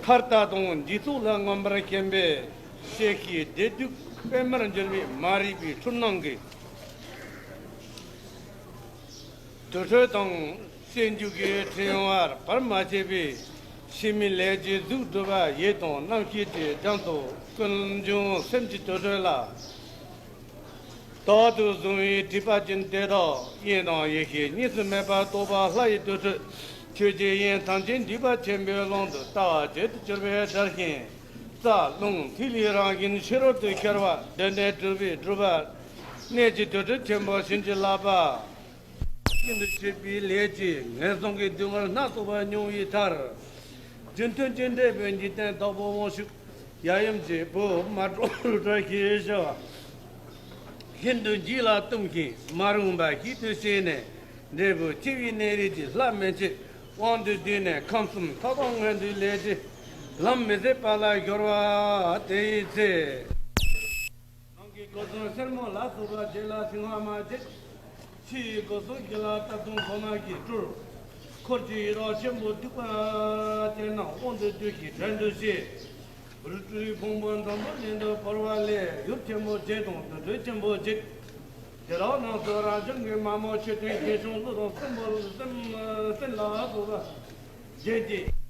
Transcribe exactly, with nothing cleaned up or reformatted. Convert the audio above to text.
མཐར་ལྟ་དང་འཇིག་ཚོགས་ལ་མངོན་པར་མཁྱེན་པའི་ཤེས་བྱའི་བདེ་སྡུག་པད་མར་འགྱུར་བའི་མ་རིག་པའི་འཁྲུལ་སྣང་གི་དུར་ཁྲོད་དང་། སེམས་རྒྱུད་ཀྱི་ཕྲེང་བར་བར་མ་ཆད་པའི་ཕྱི་མའི་ལས་ཀྱི་གཟུགས་སྒྲུབ་པ་ཡིད་དང་རྣམ་ཤེས་ཀྱི་རྒྱན་དུ་ཀུན་འབྱུང་སེམས་ཀྱི་དུར་ཁྲོད་ལ། རྟག་ཏུ་བཟུང་བའི་སྒྲིབ་པ་ཅན་དེ་དག་དབྱིངས་དང་ཡེ་ཤེས་གཉིས་སུ་མེད་པར་རྟོགས་པ་ལྷ་ཡི་དུར་ཁྲོད། ཆོས་ཀྱི་དབྱིངས་ཐམས་ཅད་འདུས་པ་ཆེན་པོའི་ཀློང་དུ་ལྟ་བ་བརྗོད་དུ་གྱུར་པའི་སྒྲར་ཞེན། རྩ་རླུང་ཐིག་ལེའི་རང་བཞིན་ཕྱི་རོལ་དུ་ཤར་བ་འདི་ནི་སྒྲུབ་པའི་སྒྲུབ་པ། གནད་ཀྱི་དུར་ཁྲོད་ཆེན་པོ་བྱིན་གྱིས་བརླབས་པ། ཤིན་ཏུ་མཁྲེགས་པའི་ལས་ཀྱིས་ངན་སོང་གི་སྡུག་བསྔལ་སྣ་ཚོགས་པ་མྱོང་བའི་མཐར། རྒྱུ་མཐུན་གྱི་འབྲས་བུ་འཇིག་རྟེན་བདག་པོ་དབང་ཕྱུག་ཡབ་ཡུམ་གྱི་བུ་མ་དྲོ་རུ་བཀྲ་ཤིས་ཤོག། ཤིན་ཏུ་འཇིག་ལ་གཏུམ་ཞིང་མ་རུངས་པ་ཞིག་ཏུ་བྱས་ནས། འབྲས་བུ་ཆེ་བའི་གནས་རིས་ཀྱི་ལྷ་མན་ཆད་དབང་དུ་བསྡུས་ནས་ཁམས་གསུམ་མཐའ་དག་མངོན་དུ་ལས་ཀྱི་ལམ་མི་ཟད་པ་ལ་སྦྱོར་བ་དེའི་ཚེ། ནང་གི་སྒོ་གསུམ་སེར་མོ་ལ་སོགས་པ་བརྒྱད་ལ་སྲིང་བ་མ་བྱེད། ཕྱི་ཡི་སྒོ་གསུམ་བཞི་ལ་རྟ་གདོང་གོང་མ་གིས་སྤྲུལ། འཁོར་གྱི་ཡི་རོ་ཆེན་པོ་གདུག་པ་ཅན་རྣམས་དབང་དུ་བསྡུས་ཤིང་བྲན་དུ་བྱས། རུ་སྤྲུལ་ཕུང་པོ་འཛམ་བུ་གླིང་དུ་བོར་བ་ལས་ཡུལ་ཆེན་པོ་བརྒྱད་དང་དུར་ཁྲོད་ཆེན་པོ་བརྒྱད། དེ་དག་རྣམས་སུ་རང་བྱུང་གི་མ་མོ་མཆོད་རྟེན་ཞིང་གཤོང་ཀླུ་དང་སྲིན་པོ་སྲིན་སྲིན་ལ་སོགས་པ་བརྒྱད་ཀྱིས་